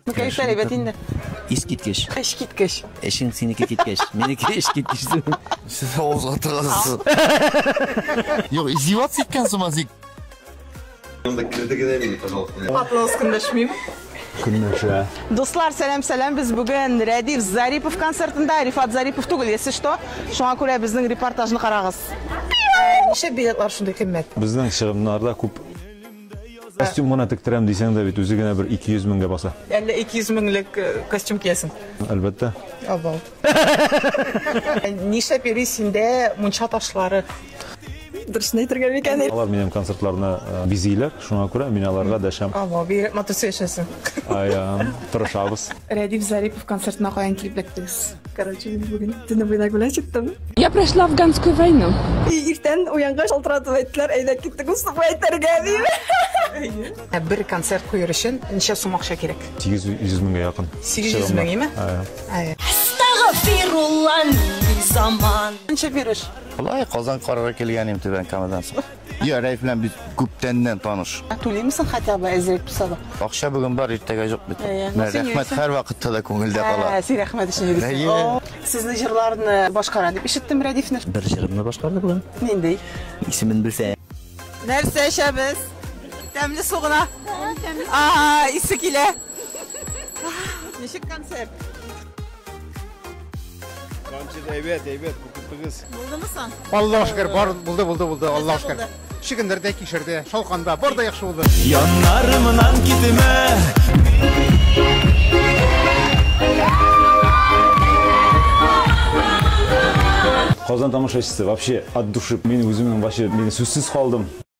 Ну, кәефләр әйбәт инде. Искиткеч. Искиткеч. Эшең синеке киткәч, минеке эш киткеч. Сез авызга тыгасыз. Юк, издеваться иткән сыман. Керде генә мине, пожалуйста. Хатыныгыз көнләшмиме? Көнләшә. Дуслар, сәлам, сәлам. Без бүген Рәдиф Зарипов концертында. Рифат Зарипов түгел, если что. Шуңа күрә безнең репортажны карагыз. Нишләп билетлар шундый кыйммәт? Безнең чыгымнарда күп. Костюм гына тектерәм дисәң дә бит үзе генә бер 200 меңгә баса. Әллә 200 меңлек костюм киясең? Әлбәттә. Абау. Нишләп йөри синдә мунча ташлары? Дөресен әйтергә микән? Алар минем концертларны бизиләр, шуңа күрә мин аларга дәшәм. Абау, бигрәк матур сөйләшәсең. Ай, тырышабыз. Рәдиф Зарипов концертына каян килеп эләктегез? Короче, мин бүген төне буена гулять иттем. Я прошла афганскую войну. Иртән уянгач шалтыратып әйттеләр, әйдә киттек выступать итәргә дип. Бер концерт куер өчен ничә сум акча кирәк? 800 меңгә якын. 800 мең, име? Әйе. Әстәгъфирулла, нинди заман. Ничә биреш? Болай Казан карарга килгән идем Түбән Камадан соң. Я, Рәиф белән без күптәннән таныш. Түлимсең хотя бы әзрәк булса да? Акча бүген бар, иртәгә юк бит. Әйе. Менә Син рәхмәт йөрисең. һәр вакытта да күңелдә кала. Ә, син рәхмәт өчен йөрисең. Әйе. О, сезне җырларны башкара дип ишеттем Рәдифне. Бер җырымны башкарды бүген. Нинди? Исемен белсә. Нәрсә эчәбез? Тәмле су гына. А, исе килә. Ничек концерт? Концерт әйбәт, әйбәт, күптегез. Булдымы соң? Аллаһ шөкер, бар булды, булды, булды, Аллаһ шөкер. Булды. Чөгендердә, кишердә, шалканда, бар да яхшы булды. Яннарымнан китмә. Казан тамашачысы вообще от души. Мин үземнең вообще мин сүзсез калдым.